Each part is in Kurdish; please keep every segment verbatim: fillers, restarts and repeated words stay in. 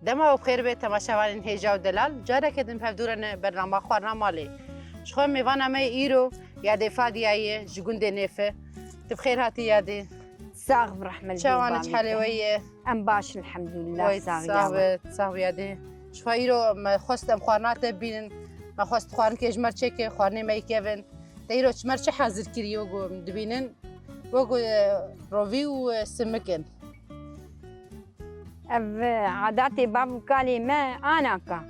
Dema û xêr be temaşevanên hêja û delal, careke din hevdû re ne bernama Xwarina Malê. Ji xwe mêvana me yê îro Yadê Fadiya ye ji gundê Nêfe. Tu bi xêr hatî Yadê. Sax bi rehmet. Çawan e, çi halê we ye? Em baş, elhamdulillah. Way, sax sax ya. Be, sax be Yadê. Ji xwe îro me xwest em xwarina te bibînin. Me xwest xwarinkê ji me re çêke, xwarinê me yê kevin. Te îro ji me re çi hazir kiriye ku em dibînin? Wek, e, rovî û, e, simik in. Ev, e, adatê bav û kalê me anaka.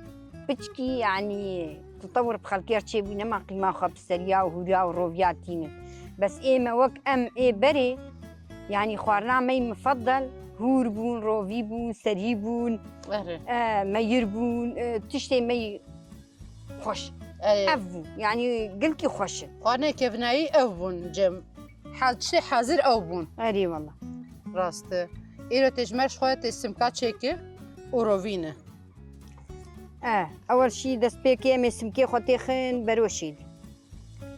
Piçkî, yanî, tetewir bi xelkê re çêbû, nema qîma xwe bi seriya û hûra û roviya tînin. Bes ê me wek em ê berê, yanî xwarina me yî mifedel, hûr bûn, rovî bûn, serî bûn, Erê. e, meyir bûn, e, tiştê me yî xweş. Erê. Ev bû. Yanî gelkî xweş in. Xwarinê kevnayî ev bûn, cem. Ha-, tiştê hazir ew bûn. Erê wela. Rast e. Îro tê ji me ji xwe tê simka çêke û rovîne. E, ewel şî destpêkê em ê simkê xwe têxin beroşê de.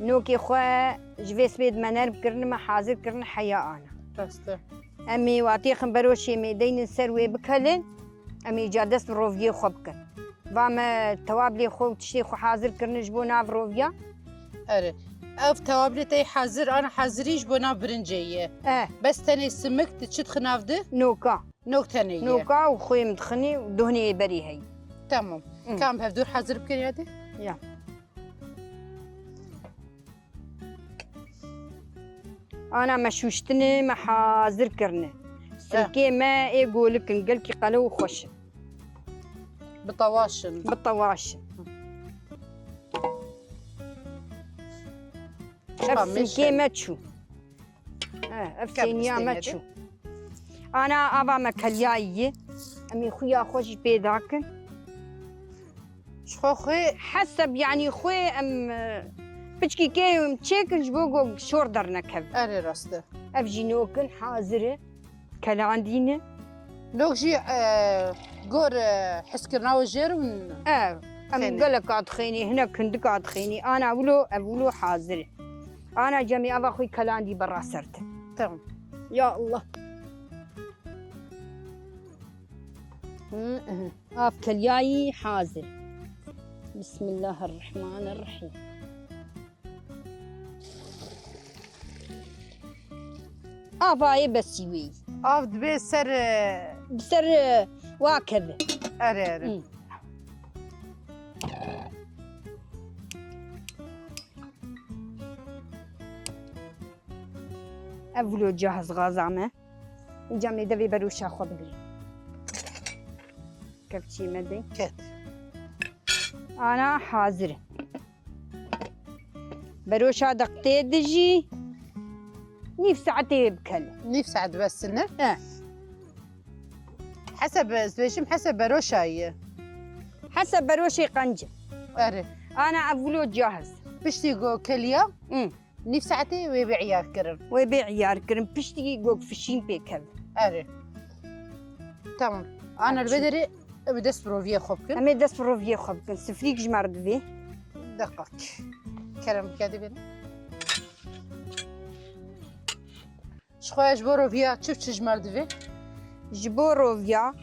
Nokê xwe ji vê sibê di me nerm kirine, me hazir kirine heya ana. Rast e. Em ê wa têxin beroşê, em ê deynin ser wê bikelin. Em ê ca dest bi roviyê xwe bikin. Va me tewablê xwe û tiştê xwe hazir kirine ji bo nav roviya. Erê. Ev tewablê te hazir, ana hazirî ji bo nav birincê ye. Eh. Bes tenê simik, tu çi dixî nav de? Noka. Nok tenê ye. Noka û xwê em dixinê û duhnê berê heyî. Tamam. Hı. Ka em hevdû re hazir bikin ya de? Ya. Ana me şûştine, me hazir kirine. Eh. Simkê me ê golik in, gelkî qelew û xweş in. Bi tewaş in. Bi tewaş in. Ev simkê me çû. Eh, ev sêniya me çû. Ana ava me keliyayî ye. Em ê xuya xwe jî pê dakin. Ji xwe xwê. Heseb, yanî xwê em, e, piçkî kê em çêkin ji bo ku şor dernekeve. Erê rast e. Ev jî nokin hazir e. Kelandî ne. Nok jî, e, gor, e, hizkirina we jêr in. E, em geleka dixênî, hinek hindika dixênî. Ana wilo, ev wilo hazir e. Ana cemê ava xwî kelandî berra ser te. Tamam. Ya Allah. Hı hı. Av keliyayî hazir. Bismillahirrahmanirrahîm. Avayê besî wê. Av dibê ser, e, bi ser, e, wa keve. Erê, erê. Hı. Ev wilo cahiz gaza me. Înca em ê devê beroşa xwe bigirîn. Kevçiyê me de. Ket. Ana hazir e. Beroşa deqtê dijî nîv saetê bikele. Nîv saet bes ne? E. Heseb, ez dibêjim heseb beroşa ye. Heseb beroşê qenc e. Erê. Ana ev wilo cahiz. Piştî ku keliya? Hı. Nîv saetê wê bê iyar kirin. Wê bê iyar kirin. Piştî gok fişîn pê kevin. Erê. Tamam. Ana li vê derê em ê dest bi roviyê xwe bikin. Em ê dest bi roviyê xwe bikin. Sifrîk ji me re divê. Deqak. Kerem bike divê. Ji xwe ji bo roviya çi çi ji me re divê? Ji bo roviya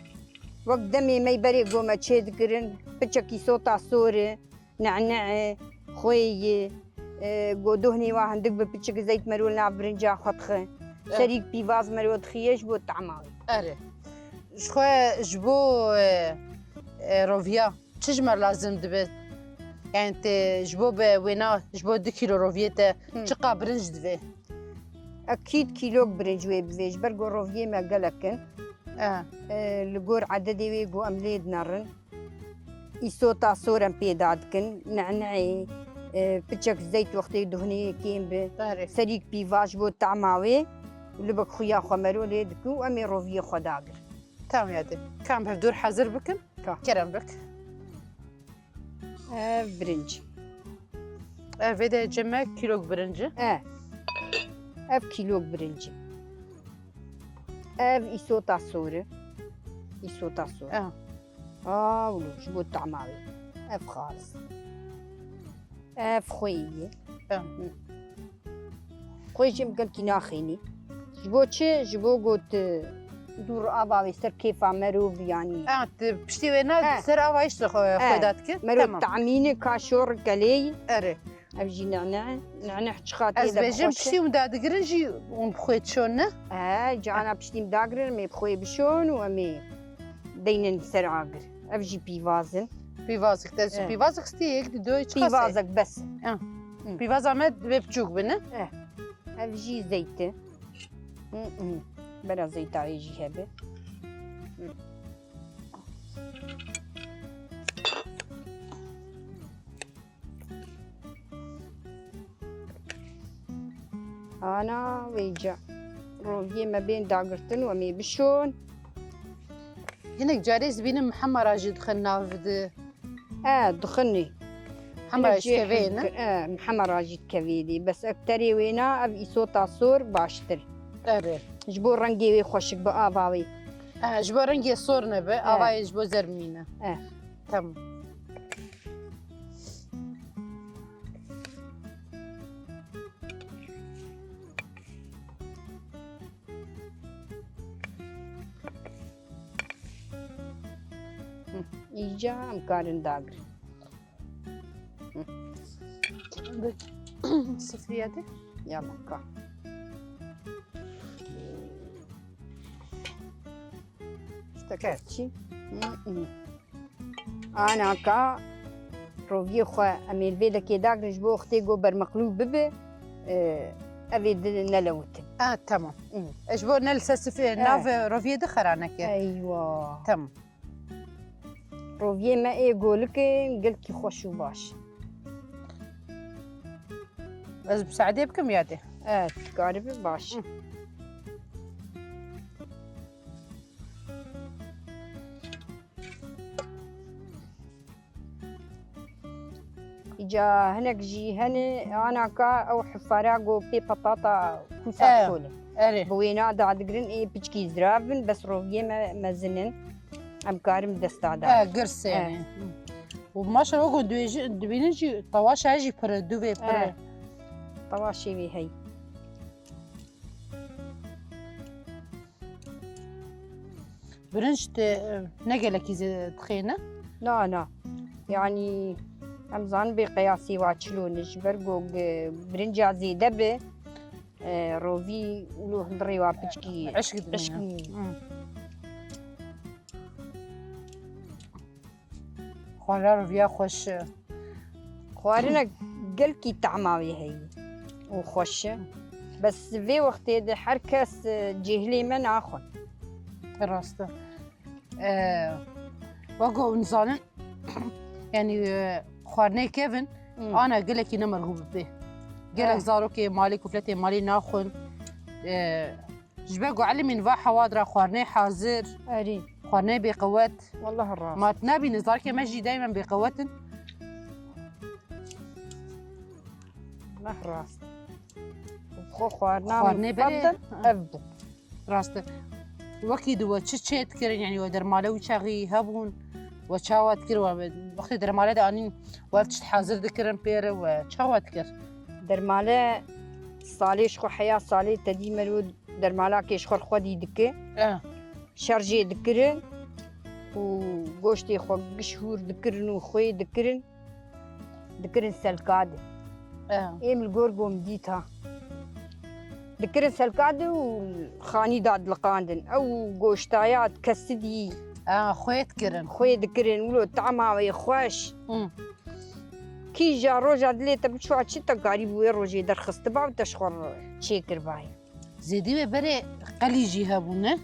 wek demê me berê gome çê dikirin, piçekî sota sor e, Ne'ne'ê, xwê yê, e, go dohnê wa hindik bi piçik zeyt mero li nav birinca xwe dixe. Evet. Serîk pîvaz mero dixiye ji bo tama wê. Erê. Ji xwe ji bo, e, e, roviya çi ji me lazim dibe? Yani te ji bo be wêna, ji bo du kîlo roviyê te Hı. çiqa birinc divê? Ekîd kîlok birinc wê bivê, ji ber go roviyê me gelek in. E. E, li gor ededê wê go em lê dinerin. Îsota sor em pê dadikin, ne'ne'ê, e, piçek zeyt wextê duhnê kêm bi, Berê. serîk pîva ji bo tama wê, libek xuya xwe mero lê dikin û em ê roviyê xwe dagir. Tamam ya de. Ka em hevdûr hazir bikin. Ka. Kerem bik. Ev birinc. Ev vê de cem e kîlok birinci. E. Ev kîlok birinci. Ev îsota sor e. Îsota sor. E. Aa, wilo, ji bo tama wê. Ev xalis. Ev xwê ye. Tamam. Xwê jî em gelkî naxênî. Ji bo çi? Ji bo got, e, Dûr ava wê ser kêfa merov yanî. Ha, tu piştî wê ne He. ser ava işte xwe, He. xwe da dikir. Merov Tamam. tamîni ka şor kelêyî. Erê. Ev jî nene. Nene çiqa tê Ez de bêjim bixweşe. piştî hûn dadigirin jî hûn bi xwe dişon ne? He, cana piştî em dagirin, em ê bi xwe bişon û em ê deynin ser agir. Ev jî pîvaz in. Pîvazik te He. pîvazik stî yek di doyê çiqa Pîvazek bes. Pîvaza me divê biçûk bine. Ev jî zeyt e. Hı, hı. Bera zeytayê jî hebe. Hı. Ana vêca. Roviyê me bên dagirtin û em ê bişon. Hinek carê ez dibînim hema ra jî dixin nav di. E, dixinî. Hema ji kevê ne? E, hema ra jî dikevê dî. Bes ev terê wêna, ev îsota sor baştir. Erê. Ji bo rengê wê xweşik bi ava wê. E, ji bo rengê sor nebe, avayê ji bo zermî ne. E. Tamam. Îca em karin dagrin. Sifriye de? Yala ka. Şteketçî. Ana ka roviyê xwe em ê li vê dekê dagrin ji bo wextê ku bermeqlû bibe, e, ev ê di nelewitin. A, tamam. E, ji bo ne li ser sifê, nav roviyê di xera neke. Eywa. Tamam. Roviyê me ê golik e, gelkî xweş û baş. Ez bi sedê bikim ya dê? Evet, karibi baş. Îca hinek jî hene, ana ka ew hifara ku pê petata kûsa şol e. Erê. Bi wêna dadigirin ê piçkî zirav bin, bes roviyê me mezin in. Em karin bi desta da. E, girs e. Û maşallah ku dibêjin, dibînin jî tewaşa jî pir e, dûvê pir e. Tewaşê wê heyî. Birinc te ne gelekî zêde dixêne? Na, na. Yanî em zanin bê qeyasî wa çilo ne ji ber ku birinca zêde be, e, rovî wilo hundirê wa piçkî eşk dibîne. Xwara roviya xweş e. Xwarina gelkî tahma wê heye û xweş e. Bes vê wextê de her kes, e, cêhilê me naxwin. Rast e. E, wek ku hûn zanin, yanî, e, xwarinê kevin, Hmm. ana gelekî ne mergû bibe. Gelek Eh. zarokê malê, kufletê malê naxwin. E, Ji ber ku elimîn va hewa dira xwarinê hazir. Erî. Xwarinê bêqewet. Wallah rast. Ma tu nebîne zarkê me jî daymen bêqewet in. Wallah rast. Xwe xwarina Xwarinê min berê. fedin ev bû. Rast e. Wekî di we çi çê dikirin, yanî we dermale wî çaxî hebûn, we çawa dikir, we wextê dermale de anîn, we tişt hazir dikirin pê re, we çawa dikir? Dermale salê ji xwe heya salê tedî mero dermalakê ji xwe xwedî dike. Eh. Şerjê dikirin û goştê xwe giş hûr dikirin û xwê dikirin. Dikirin selkadê. Eh. Êm li gor gom dît ha. Dikirin selkadê û xanî dadiliqandin. Ew goştaya kesidî. Ah, xwê dikirin. Xwê dikirin. Wilo tama wê xweş. Hmm. Kîja roja dilê te biçûa çi te karîbû wê rojê derxistiba û te ji xwe çêkiribayê. Zêdî wê berê qelî jî hebû, ne?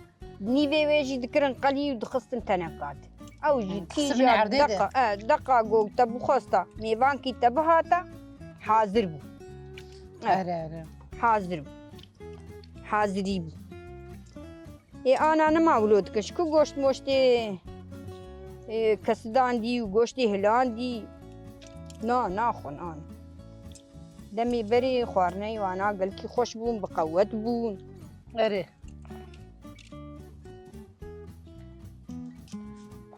Nîvê wê jî dikirin qelî û dixistin teneka de. Ew jî Hmm, kîja dixistin erdê de. deqa, e, deqa ku te bixwesta mêvankî te bihata, hazir bû. E, Ere, ere. hazir bû. Hazirî bû. Ê ana nima wilo dikin. Ji ku goşt moştê, ê, kesidan dî û goştê hilan dî. Na, naxwin ana. Demê berê xwarineyê wana gelkî xweş bûn, bi qewet bûn. Erê.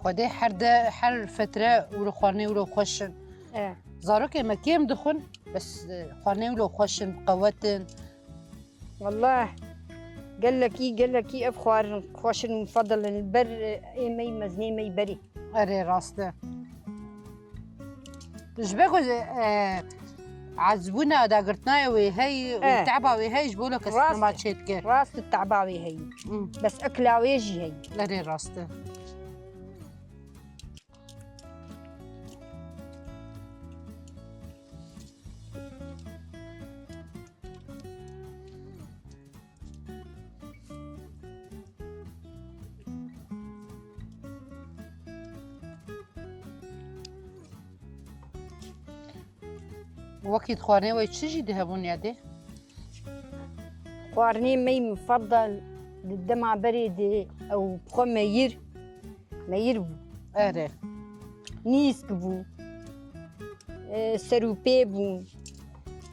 Xwedê her de, her fetre wilo xwarinê wilo xweş in. E. Zarokê me kêm dixwin, bes, e, xwarinê wilo xweş in, bi qewet in. Wallah, Gelekî, gelekî ev xwarin xweş in û mufedil in li ber, e, ê me yî mezinê me yî berê. Erê, rast e. Ji ber ku, e, ezbûna dagirtina wê heyî û Eh. Te'ba wê heyî ji bo lo kes Rast nema e. Çêdike. Rast e, te'ba wê heyî. Hmm. Bes ekla wê jî heyî. Erê, rast e. Wekî xwarinê we çi jî dihebûn ya dê? Xwarinê me yî mufeddel di dema berê de ew bi xwe meyir, meyir bû. Erê. Nîsk bû. E, serûpê bû.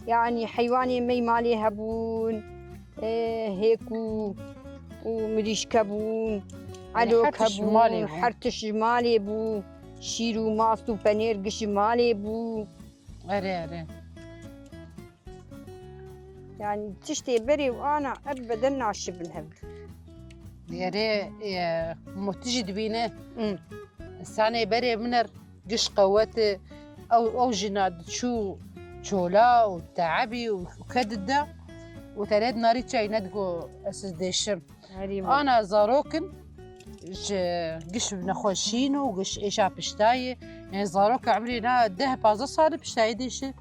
Yanî heywanê me yî malê hebûn. E, hêk û, û mirîşke bûn. Yanî Elok her tişt ji malê hebûn. Bû. Her tişt ji malê bû. Şîr û mast û penêr giş ji malê bû. Erê, erê. Yani tiştê berê û ana ebeden naşibin hev. Erê, e, mû tu jî dibîne. Hmm. Însanê berê min er giş qewet e. Ew, ew jina diçû çola û teebî û ke dide û te lê dinarî çay nedigo ez dêşim. Herî min. Ana zarok in ji giş nexweşîn û giş êşa piştayê. Yanî zarok emrê na deh pazdeh sal piştayê dêşe.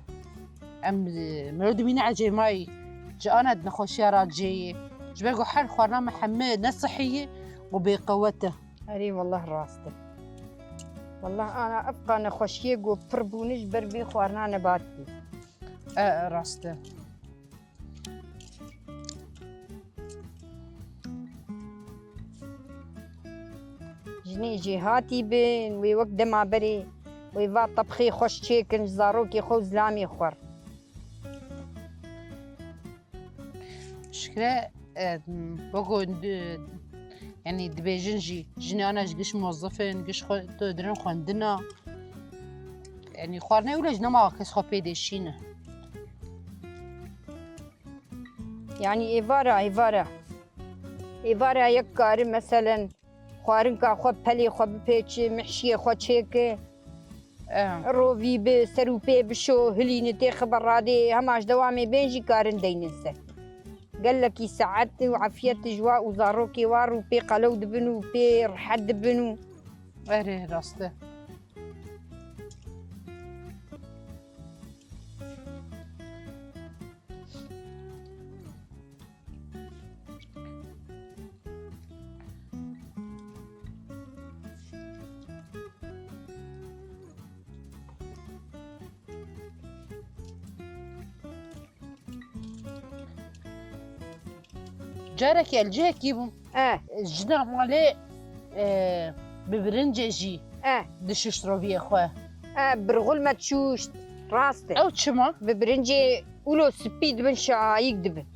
Em, e, mero dimîne ecêmayî. Ji ana di nexweşiya ra cêyê. Ji ber ku her xwarina me heme ne sihî ye û bêqewet e. Herî wallah rast e. Wallah ana evqa nexweşiyê ku pir bûne ji ber vê xwarina nebatî. E, e, rast e. Jinê jêhatî bin, wê wek dema berê, wê va tebxê xweş çêkin ji zarokê xwe û zilamê xwe. Şikre, e, weko, e, yanî dibêjin jî, jinê ana ji giş mozif in, giş xwe, tu dirin xwendina. Yanî xwarinê wilo ji nema kes xwe pê dêşîne. Yanî êvara, êvara. Êvara yek kari, meselen, xwarinka xwe, pelê xwe bipêçi, mihşiyê xwe çêki. Eh. Rovî bi, serûpê bişo, hilîni têxi beradê, hema ji dewamê bên jî karin deynin ser. Gelekî saet û efiyet ji wa û zarokê wa rû pê qelew dibin û pê rihet dibin û. Erê, rast e. Carekê li cihekî bûm. E. Jina malê, e, bi birincê jî E. dişuşt roviyê xwe. E, birxul me dişuşt. Rast e. Ew çima? Bi birincê ulo spî dibin, şayîk dibin.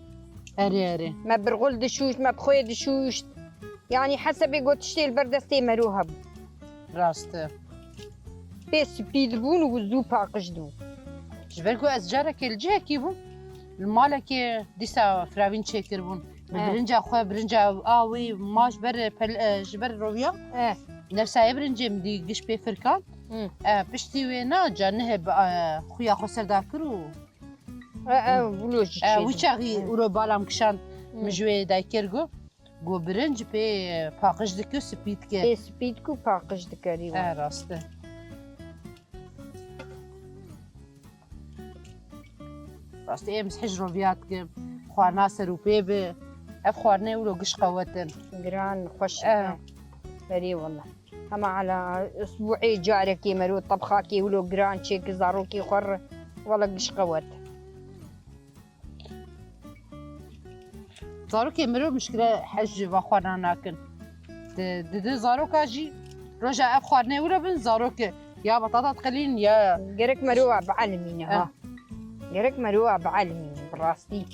Erê, erê. Me birxul dişuşt, me bi xwe dişuşt. Yanî hesebê got tiştê li ber destê mero hebû. Rast e. Pê spî dibûn û zû paqij dibû. Ji ber ku ez carekê li cihekî bûm, li malekê dîsa firavîn çêkiribûn. Bi Eh. birinca xwe, birinca a wî ma ji ber pel-, e, ji ber roviya. Eh. Nefsayê birincê min dî giş pê firkan. Hmm. E, piştî wê na ca nihê bi, e, xuya xwe ser dakir û E, e, wilo jî E, çêbû. Wî çaxî Eh. ûro balam kişand Hmm. min ji wê dayker got. Got birinc pê paqij dike û spî dike. Pê spî dike û paqij dike, rî E, were. Rast e. Rast e, em ji hij roviya dikim. Xwarina ser û pê bi. Ev xwarinê wilo giş qewet in. Giran, xweş E. in. Berî wele. Hema ala usbûê carekê mero tebxakê wilo giran çêki zarokê xwe re. Wele giş qewet. Zarokê mero mişkile hej ji va xwarina nakin. Di, di, di zaroka jî roja ev xwarinê wilo bin zaroke ya batata diqelîn ya Gerek mero a bielmîne ha. Eh. Gerek mero a bielmîne bi rastî.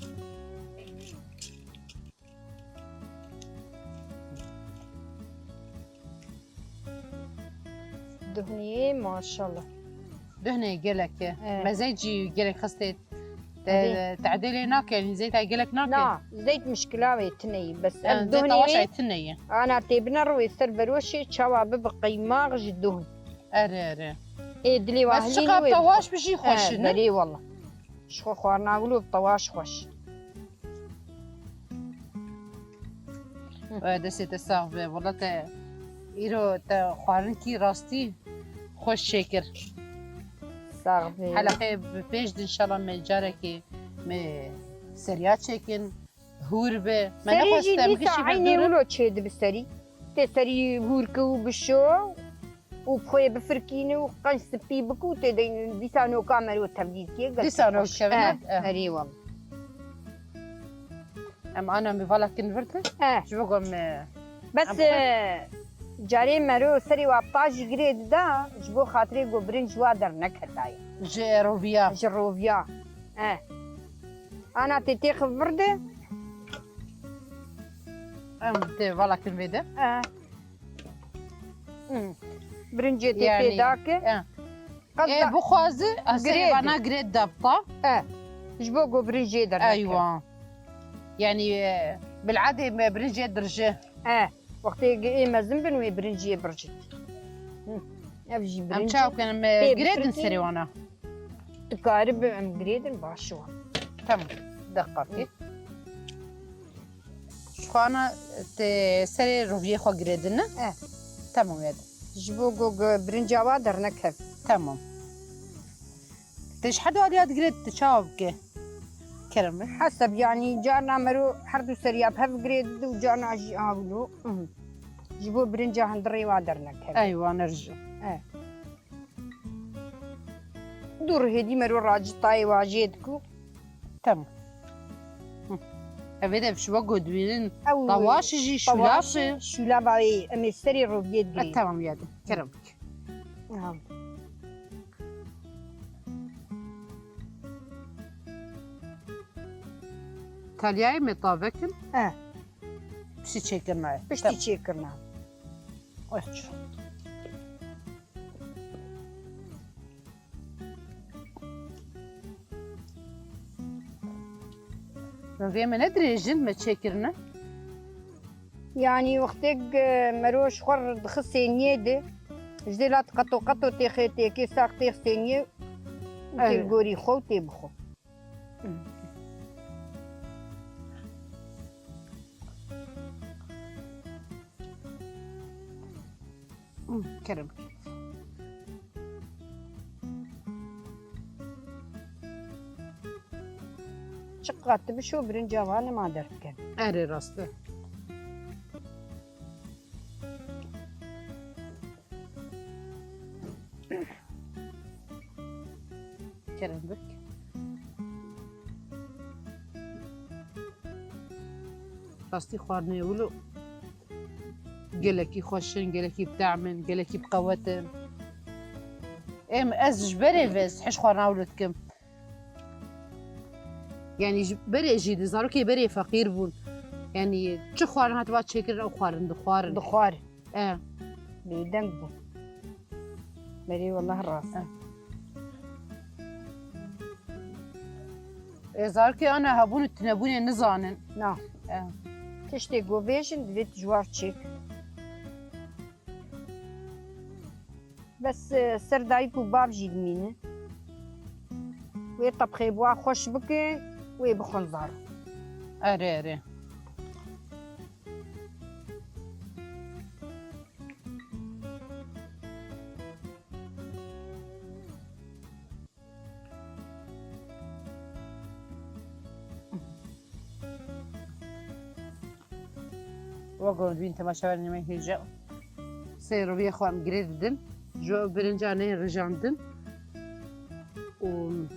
Duhniyê maşallah. Duhnê gelek e. Evet. Mezey jî gelek xistê. Te Erê. Tedê lê nake, yanî zeyta gelek nake. Na, zeyt mişkila wê tune ye, bes ev Yani zeyta duhnê waşa wê tune ye. Ana tê bine rû wê ser beroşê, çawa bibe qeymax ji duhn. Erê, erê. Ê dilê Bes wahlî çiqas wê te bixwe. Waş bi jî xweş He, in, ne? Belê wala. Ji xwe xwarina wilo bi te waş xweş. Wê destê te sax be. Wala te îro te xwarinkî rastî xweş çêkir. Sax be. Heleqê bi pêş de înşallah me carekê me seriya çêkin. Hûr be. Me Serî jî nexwest em dîsa gişî eynê hevdûr in. Wilo çêdibi serî. Tê serî hûr ke û bişo û bi xwe bifirkîne û qenc spî bike û tê de dîsa noka mero tevlî dike, gelek Dîsa nok xweş. Kevin, Eh, eh. Erê wala. Em ana mêvala kin vir de. Eh. Ji bo ku em, eh, Bes, em xwe- eh, carê mero serê wa pa jî girê dida, ji bo xatirê ku birinc wa derneketaye. Ji roviya. Ji roviya. Eh. Ana tê têxi vir de. Em tê vala kin vê de. Eh. Hmm. Birincê tê Yanî, pê dake. eh. Qet Ê, da- bixwazi, ez Girê serê vana di- girê dapta. Eh. Ji bo ku birincê derneke. Eywa. Yanî, e, bil'adê me birincê dirje. Eh. Wextê ê mezin bin wê birinciyê birjit. Hı. Ev jî Em birinci. Çawa kirin, em, Pê girê din bifirkî. Serê wana. Dikaribin em girê din baş wan. Tamam. Deqakê. Hı. Ji xwe ana te serê roviyê xwe girêdin, ne? Eh. Tamam, ya. Ji bo ku birinca wa dernekev. Tamam. Te ji her du aliya digirêt, tu çawa bike? Kerem be. Heseb, yanî carna mero her du seriya bi hev girêdide û carna jî awilo. Mhm. Ji bo birinca hundirê wa dernekeve. Eywa, nerjo. Eh. Dûr hêdî mero racitayê wa jê diku. Tamam. Hı. Evê de şiva godwînin. Ew Tawaşi jî, tawaşi, şûlafê. Şûlava wê, em ê serê roviyê digirîn. E, tamam, ya de. Kerem. Ha. Talyayê me tavekin. E. Piştî çêkirina. Piştî Tamam. Çêkirina. Oç. Revê me ne dirêj in, me çêkirine. Yanî wextêk, e, mero ji xwe re dixe sêniyê de, ji dê lat qeto qeto têxê têkê sax têx sêniyê û tê Evet. Li gorî xwe û tê bixwe. Kerem. Çiqas tu bişo birinca wan ma derdikin. Erê rast e. Kerem bik. Rastî xwarinê wilo gelekî xweş in, gelekî bi tehm in, gelekî bi qewet in. Em, ez ji berê ve ez hiş xwarina wilo dikim. Yanî ji berê jî di zarokê berê feqîr bûn. Yanî çi xwarin hatiba çêkirin ew xwarin dixwarin. Dixwarin. E. Bêdeng bû. Berê wellah rast. E. Ê zarokê ana hebûn û tunebûnê nizanin. Na. E. Tiştê ku bêjin divê tu ji wan çêk. Bes, e, ser dayik û bav jî dimîne. Wê tebxê bi wan xweş bike, wê bixwin zarok. Erê, erê. Wek hûn dibîn temaşevanên me hêja. Sê roviyê xwe em girê didin. Ji birinca neyê rijandin. Û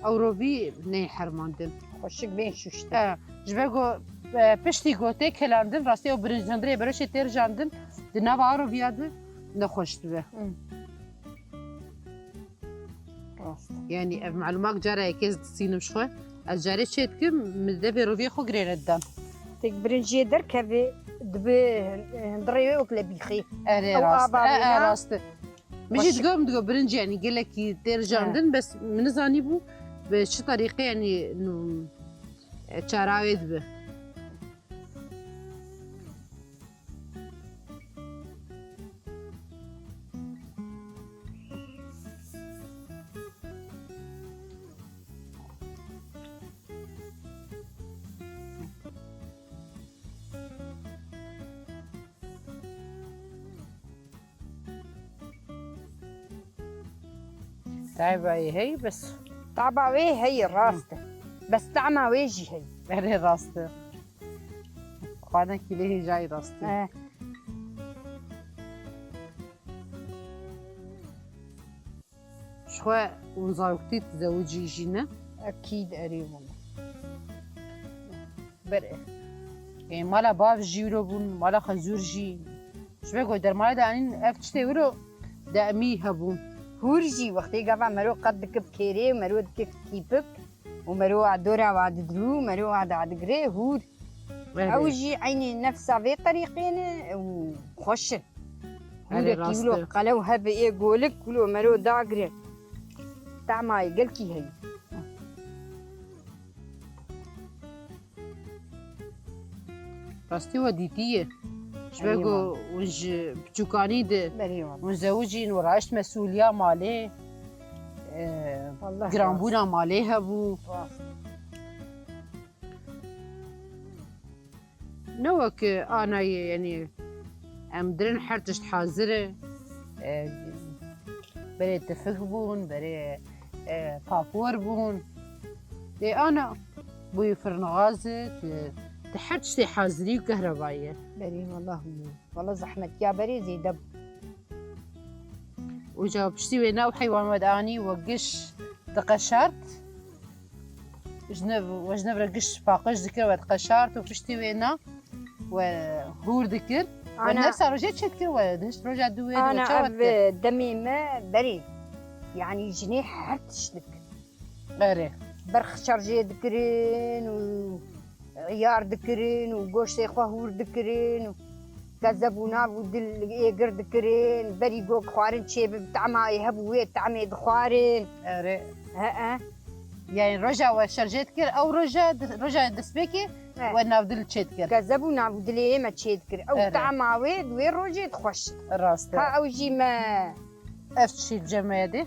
ew rovî neyê hermandin. Xweşik bên şuştin. E, ji ber ku, e, piştî ku tê kelandin, rastî ew birinc hundirê beroşê tê rijandin, di nava ew roviya de nexweş dibe. Hı. Rast. Yanî ev malûmak cara yekê ez disînim ji xwe. Ez carê çê dikim, min devê roviyê xwe girêne didan. Têk birinciyê derkeve dibe, eh, hundirê wê wek lebîxê. Erê, ew rast. Ava e, e, rêna. Rast e. Min jî Xweş. Digo, min digo birinc yanî gelekî tê rijandin, e, bes min nizanîbû Bi çi terîqê, yanî, nû, e, çara wê dibe? Taybayê hey, bes. Taba wê hey, rast e. Bes tama wê jî hey. Erê, rast e. Xwarinekî lê hêjayî, rast e. Eh. Ji xwe hûn zaroktî dizewicî jî ne? Ekîd, erê wina. Berê. Ê, mala bav jî wilo bûn, mala xezûr jî. Ji ber ku dermanê de anîn ev tiştê wilo demî hebûn. Hûr jî wextê gava mero qet dike bi kêrê, mero dike kîpik û mero a dora wa didirû, mero wa dadigirê hûr. Erê. Ew jî eynî nefsa vê terîqê ne û xweş in. Erê, hûrekî rast wilo e. Qelew hebe ê golik wilo mero dagire. Tamayê gelkî heye. Rastî we dîtî ye. Ji ber ku hûn ji piçûkanî de hûn zewicîn û raşt mesûliya malê, e, giranbûna malê hebû. Rast. Ne wek, e, ana ye, yanî em dirin her tişt hazir e. E, berê tifik bûn, berê, e, papor bûn. Lê ana bûyî firnixaz e, tu, tu her tiştê hazirî û kehrebayî ye. Berê wela hûn. Wela zehmetiya berê zêde bû. Û ca piştî wê ne ew heywan we dianî we giş diqeşart. Ji nev, we ji nev re giş paqij dikir, we diqeşart û piştî wê ne we hûr dikir. We ana nefsa rojê çêdikir, we di hişt roja dû wê ana çawa ev dikir? Demê me berê. Yanî jinê her tişt dikir. Erê. Berx şerjê dikirin û xiyar dikirin û goştê xwe hûr dikirin û kezeb û nav û dil êgir dikirin. Berî gok xwarin çêbibe, tama ê hebû wê tamê dixwarin. Erê. He, e. Yani roja we şerjê dikir, ew roja, roja destpêkê he, we navdil çêdikir. Kezeb û nav û dilê me çêdikir. Ew, erê, tama wê di wê rojê dixweş. Rast e. Ka ew jî me. Ev çi cemeye dê?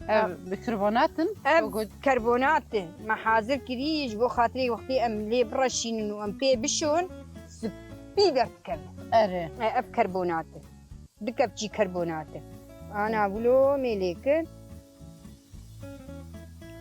Ev, ev bikarbonat in? Ev got karbonat in. Me hazir kirî ji bo xatirê wextê em lê bireşînin û em pê bişon, spî derdikevin. Erê. E, ev karbonat in. Du kepçî karbonat in. Ana wilo mêlê kin.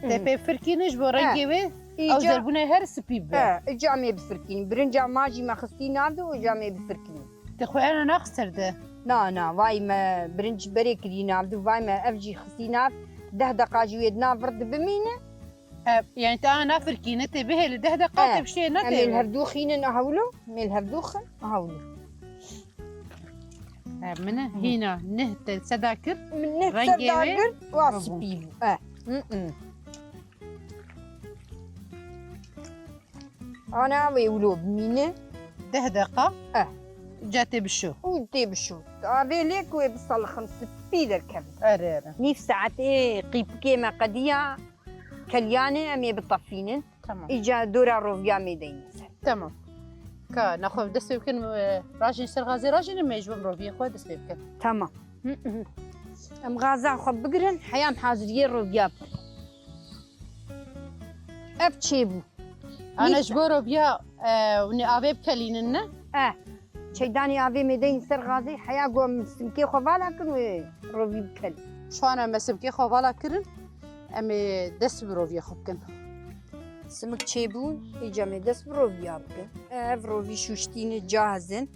Te pê firkînin ji bo rengê wê, ew zerbûnê her spî be. He, îca em ê bifirkînin. Birinca ma jî me xistî nav de û îca em ê bifirkînin. Te xwe ena naxistir de? Na, na, vay me birinc berê kirî nav de, vay me ev jî xistî nav, deh deqa jî wê di nav vir de bimîne. E, yani te ana nafirkîne, tê bihêle deh deqa, he, te bişê ne em ê li hevdû xînin, aha wilo, em ê li hevdû xin, aha wilo. E, min e, hîna neh te seda kir. Min neh seda kir, wa spî bû. E. Hı hı. Ana wê wilo bimîne. Deh deqa. E. Ca tê bişo. Û tê bişo. Avê lê ku wê bisalixin, spî derkevin. Erê, erê. Nîv saetê qîpikê me qediya. Kelyanê em ê bitefînin. Tamam. Îca dora roviya mêdeyne ser. Tamam. Ka naxwe dest pê bikin, e, rajin ser gazê rajin, em ê ji bo roviyê xwe dest pê bikin. Tamam. Hı hı. Em gaza xwe bigirin, heya em haziriyê roviya bikin. Ev çêbû. Ana ji bo roviya, e, hûn ê avê bikelînin, ne? E. Çeydanê avê mêdeyên ser gazê, heya ku em simkê xwe vala kin wê rovî bikelî. Şu an em simkê xwe vala kirin, em ê dest bi roviyê xwe bikin. Simik çêbûn, îca em ê dest bi roviya bikin. Ev rovî şûştîne, cahizin,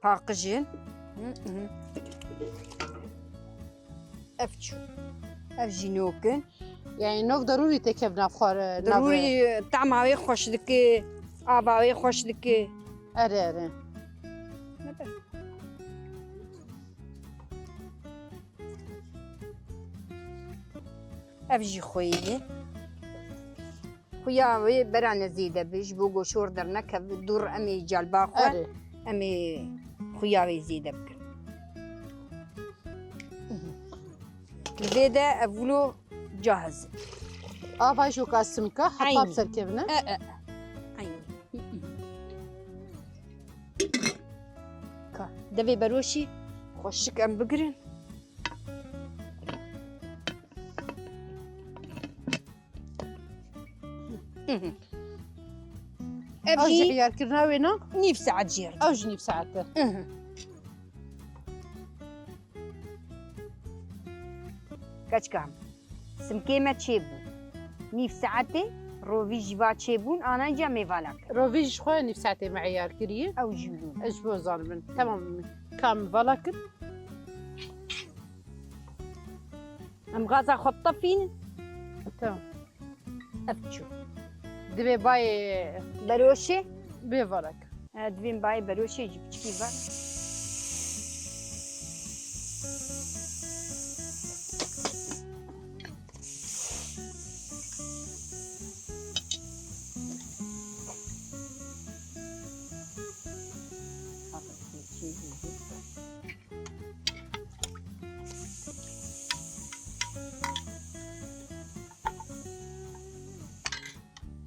paqijin. Hı hı. Ev çû. Ev jî nok in. Yani nov derûrî têkevin nav xwar-, nav. Derûrî tama wê xweş dike, ava wê xweş dike. Erê, erê. Ev jî xweyê ye. Xuya wê berane zêde be, ji bo goşor dernekeve, dûr em ê calba xwe, erê, em ê xuya wê zêde bikin. Li vê de ev wilo cahiz e. Ava jî weka simka, heta Eynî. bi ser kevine. E, e. Eynî. Ka, devê beroşî xweşik em bigirin. Ev Ew jî jî heyarkirina wê na? Nîv saet jê re. Ew jî nîv saet e. Keçika min, simkê me çêbû. Nîv saetê rovî jî va çêbûn, anayî ca mêvala kir. Rovî ji xwe nîv saetê me eyar kiriye. Ew jî wilo. Ez ji bo zanibin. Tamam. Ka min vala kir. Em gaza xwe bitefînin. Tamam. Ev çû. Divê bayê Beroşê? Bê valak. E, divê bayê beroşê jî piçikî var.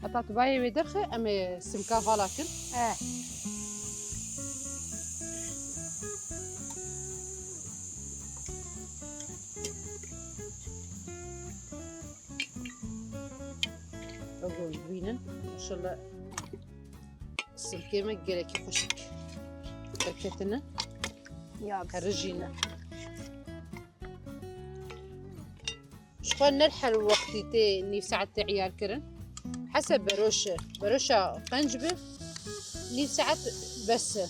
Heta tu bayê wê derxe, em ê simka vala kin. Eh. Ew bînin, maşallah, simkê me gelekî xweşik derketine. Ya, herijîne. Ji xwe ne her wextî tê nîv saet tê eyar kirin. Heseb beroş e. Beroşa qenc be, nîv saet bes e.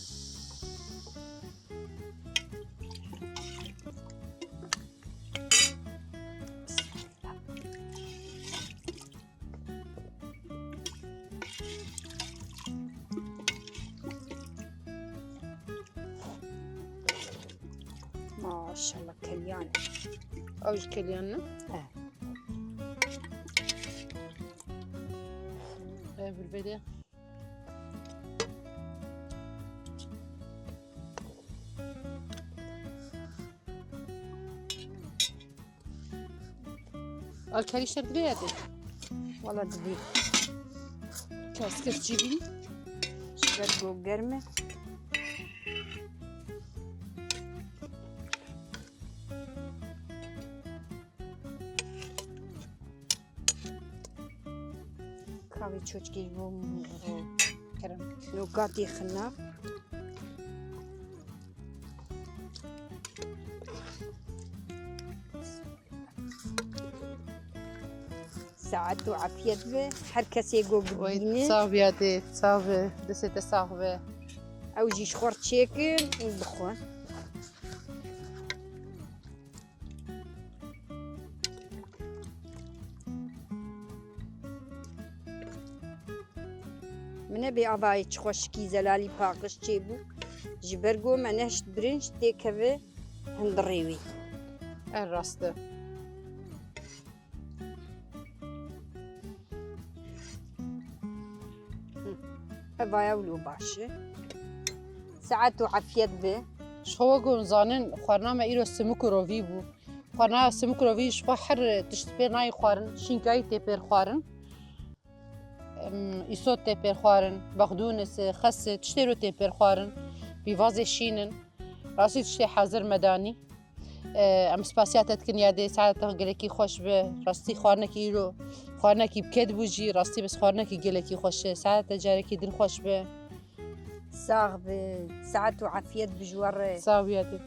Maşallah, keliyan. Ew ji keliyan ne? He. Ev bir vede. Alkarî şer divê ya dê. Wala divê. Kaskir çî bî. Ji ber ku germ e. Kavê çoçkê ji bo kerem. Nokatê xina. Saet û afiyet be. Her kesê ku Wey, bibîne. Sax biya dê, sax be. Destê te sax be. Ew jî ji xwe çêkin û bixwe. Min nebê avayê çi xweşikî zelalî paqij çêbû. Ji ber ku me nehişt birinc têkeve hundirê wî. Ev rast e. Hı. Evaya wilo baş e. Saet û afiyet be. Ji xwe wek hûn zanin, xwarina me îro simik û rovî bû. Xwarina simik û rovî ji xwe her tişt pê nayê xwarin, şînkayî tê pêr xwarin. Em, îsot tê pêr xwarin, bexdûnis, xes, tiştê ro tê pêr xwarin, pîvazê şîn in. Rastî tiştê hazir me danî. E, em spasiya te dikin ya dê, saeta te gelekî xweş be. Rastî xwarinekî îro, xwarinekî bi ked bû jî, rastî bes xwarinekî gelekî xweş e. Saeta te carekî din xweş be. Sax be, saet û afiyet bi ji we re. Sax bî ya dê.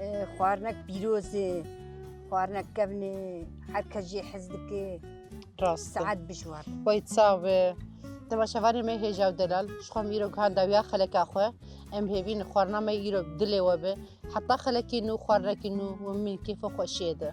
E, xwarinek pîroz e, xwarinek kevn e, her kes jê hez dike. Rast e. Saet bi ji we re. Wey sax be. Temaşevanê me hêja û delal, ji xwe em îro gihan dawiya xeleka xwe. Em hêvîn xwarina me îro bi dilê we be. Heta xelekî nû, xwarinekî nû, we min kêfa xweşiyê de.